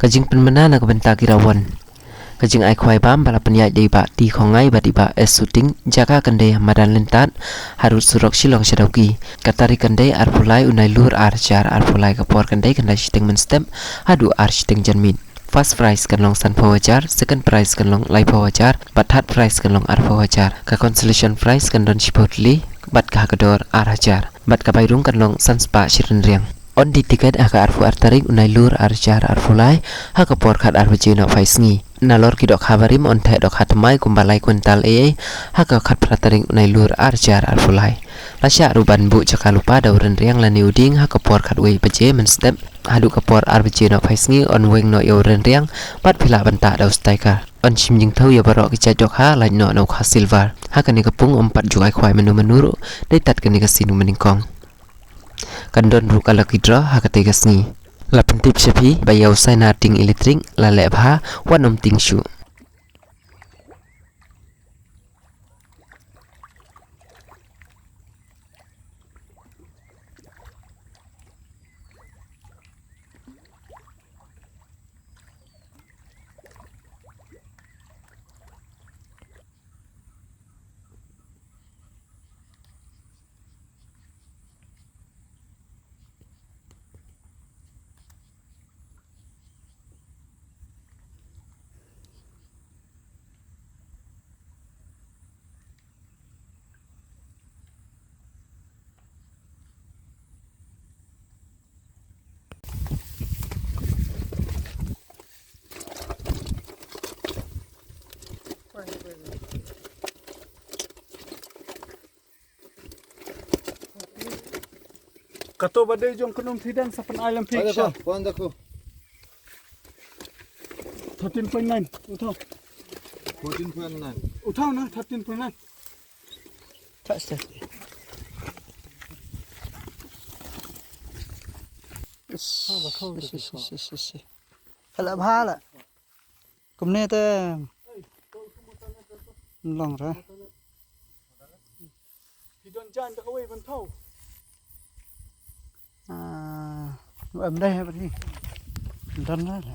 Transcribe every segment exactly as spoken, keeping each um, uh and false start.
Ka jingpynbna na ka bynta ki rawon. Ka jingai khwai bam ba la pynïaid da i Bah T. Khongngai bad i Bah S. Suting, jaka kan dei ha madan Lyntat, haduh surok Shillong Shadawki. Ka tarik kan dei arphew lai u Nailur ar hajar arphew lai, ka por kan dei khyndai shiteng mynstep haduh ar shiteng janmiet. First prize kan long sanphew hajar, second prize kan long laiphew hajar, bad third prize kan long arphew hajar. Ka consolation prize kan don shiphew tylli, bad ka ha ka dor ar hajar. Bad ka bai rung kan long san spah shi rynriang. Ong die tiket ha ka arphew ar tarik u Nailur ar hajar arphew lai, ha ka por khat ar baje noh phai sngi. Nalor ki dohkha barim ong theh dohkha thymmai kumba lai kwintal ei ei, ha ka khatphra tarik u Nailur ar hajar arphew lai. La shah ruh ban buh jaka lypa da u rynriang lane u dieng ha ka por khatwei baje mynstep haduh ka por ar baje noh phai sngi, ong weng noh ïa u rynriang bad phi lah ban tah da u striker. Ong shim jingthew ïa baroh ki jait dohkha, lait noh na u kha silver. Ha kane ka pung ym pat ju ai khwai mano mano ruh, dei tad kane ka sien kumba nyngkong. Kan don ruh ka lucky draw ha katei ka sngi. La pyntip sha phi ba ïa u Saina Ting Electric la leh bha, wat nym tieng shuh. Kato ba dei jong ka Nongthidan sa pyn-ai lem phi. Pon da ko, pon da ko. Thirteen point nine. Uthaw. Fourteen point nine. Uthaw na, thirteen point nine. Touch that. Yes, yes, yes, yes, yes. Hala bha la. Kumne te long re. Ki don jan da kawei ban thaw. Ah, em dei ha phi. Don re.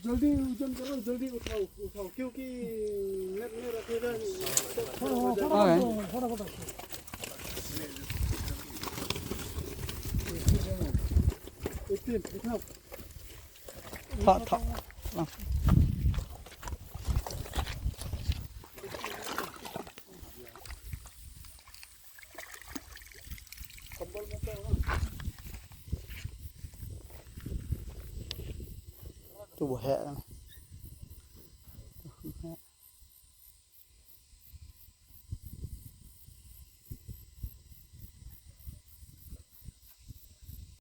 Jaldi u jan karo, jaldi uthaw, uthaw. Kyunki net ne rakhe da. Okay. Eighteen, uthaw. Thok, thok. Tu ba heh.